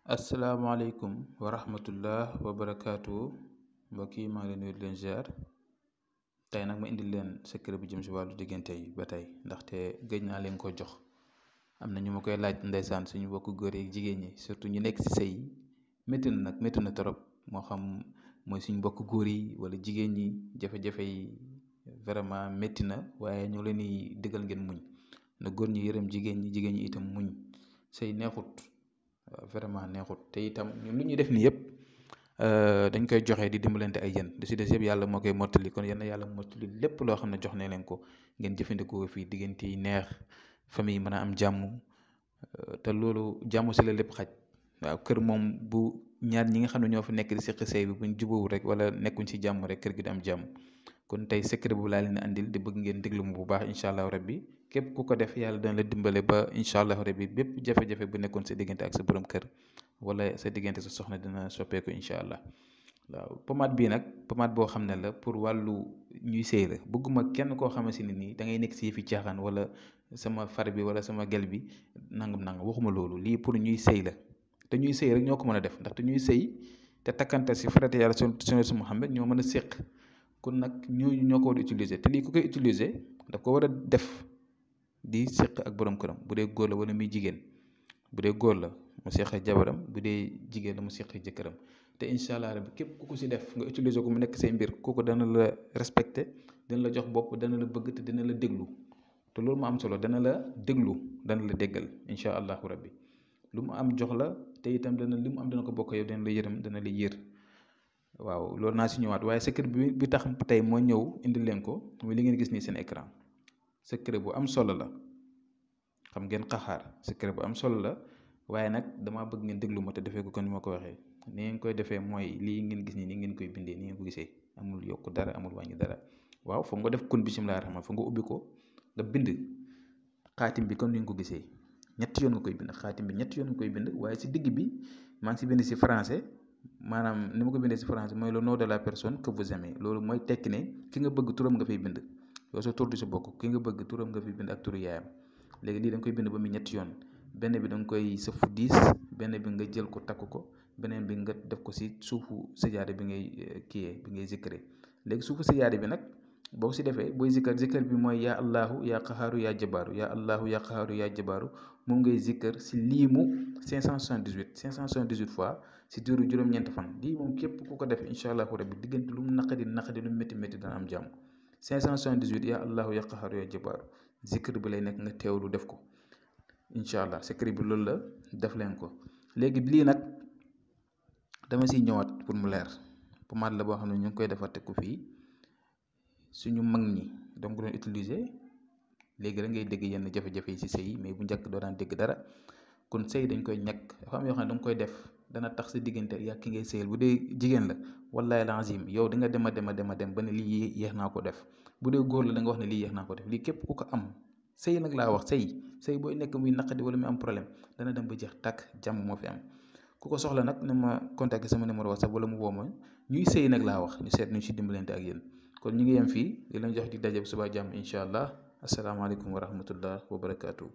asalaamaaleykum wa rahmatullah wa barakaatu mbokk yi maa ngi leen nuyu di leen ziar tey nag ma indil leen secret bu jëm si wàllu diggante yi ba tey ndaxte gëj naa leen ko jox am na ñu ma koy laaj ndeysaan suñu bokk góor yi jigéen ñi surtout ñu nekk si sëy yi métti na nag métti na trop moo xam mooy suñu bokk góor yi wala jigéen ñi jafe-jafe yi vraiment métti na waaye ñoo leen di digal ngeen muñ na góor ñi yërëm jigéen ñi itam muñ sëy neexut. Vraiment neexut te itam ñun lu ñuy def nii yëpp dañ koy joxe di dimbalante ay yéen du si des yëpp yàlla moo koy mottali kon yéen yàlla mottali lépp loo xam ne jox ne leen ko ngeen jëfandikoo fii diggante yi neex famille yi mën a am jàmm te loolu jàmm si la lépp xaj waaw kër moom bu ñaar ñi nga xam ne ñoo fi nekk di seq sëy bi buñ jubóowu rek wala nekkuñ si jàmm rek kër gi di am jàmm kon tey secret bu laa leen andil di bëgg ngeen déglu mu bu baax incha allah rabbi képp ku ko def yàlla dana la dimbale ba incha allah rabbi bépp jafe-jafe bu nekkoon sa diggante ak sa borom kër wala sa diggante sa soxna dina soppeeku incha allah waaw pommade bii nag pommade boo xam ne la pour wàllu ñuy sëy la bëgguma kenn koo xamante ne nii da ngay nekk si yëfi caaxaan wala sama far bi wala sama gel bi nangam waxuma loolu lii pour ñuy sëy la te ñuy sëy rek ñoo ko mën a def ndaxte ñuy sëy te takkante si farata yàlla sunna Muhammad ñoo mën a séq kon nag ñooñu ñoo ko war a utiliser te lii ku koy utiliser daf ko war a def di séq ak borom këram bu dee góor la wala muy jigéen bu dee góor la mu séq ak jabaram bu dee jigéen la mu séq ak jëkkëram te incha allah rabbi képp ku ko si def nga utiliser ko mu nekk say mbir kooku dana la respecté dana la jox bopp dana la bëgg te dana la déglu te loolu mu am solo dana la déglu dana la déggal incha allahu rabbi lu mu am jox la te itam dana li mu am dana ko bokk yow dana la yërëm dana la yër waaw loolu naa si ñëwaat waaye secret bi tax tey moo ñëw indi leen ko muy li ngeen gis nii seen écran secret bu am solo la xam ngeen xaxaar secret bu am solo la waaye nag damaa bëgg ngeen déglu ma te defee ko kon ni ma ko waxee ni ngeen koy defee mooy lii ngeen gis nii ni ngeen koy bindee ni ngeen ko gisee amul yokk dara amul wàññi dara waaw foog nga def kun bisimilah rahmaan foog nga ubbi ko nga bind xaatim bi comme ni nga ko gisee ñetti yoon nga koy bind xaatim bi ñetti yoon nga koy bind waaye si digg bi maa ngi si bind si français maanaam ni ma ko bindee si français mooy le nom de la personne que vous aimez loolu mooy tekki ne ki nga bëgg turam nga fay bind yow sa tur du si bokk ki nga bëgg turam nga fay bind ak turu yaayam léegi lii da nga koy bind ba mu ñetti yoon benn bi da nga koy sëfu 10 benn bi nga jël ko takk ko beneen bi nga def ko si suufu sajaada bi ngay kiyee bi ngay zikkare léegi suufu sajaada bi nag boo ko si defee booy zikkar bi mooy yaa allahu yaa qaxaaru yaa jabaaru yaa allahu yaa qaxaaru yaa jabaaru moom ngay zikkar si liimu 578 fois si diiru juróom-ñeent fan lii moom képp ku ko def incha allahu rabbi diggante lu mu naqadi lu mu métti dana am jàmm 578 yaa allahu yaa qaxaaru yaa jabaaru zikkar bi lay nekk nga teewlu def ko incha allah secret bi loolu la def leen ko léegi lii nag dama siy ñëwaat pour mu leer pommade la boo xam ne ñu ngi koy defar teg ko fii suñu mag ñi donc doon utiliser léegi rek ngay dégg yenn jafe-jafe yi si sëy mais bu njëkk doo daan dégg dara kon sëy dañ koy ñàkk dafa am yoo xam ne danga koy def dana tax sa diggante yaa ki ngay sëyal bu dee jigéen la wallahi lazim yow di nga dem a dem ba ne lii yéex naa ko def bu dee góor la da nga wax ne lii yéex naa ko def lii képp ku ko am sëy nag laa wax sëy booy nekk muy naqadi wala muy am problème dana dem ba jeex tàkk jàmm moo fi am ku ko soxla nag na ma contacter sama numéro WhatsApp wala mu woo ma ñuy sëy nag laa wax ñu seet ñu si dimbalante ak yéen kon ñu ngi yem fii di leen jox di daje bu subaa jàmm incha allah asalaamaaleykum wa rahmatullah wa barakaatu.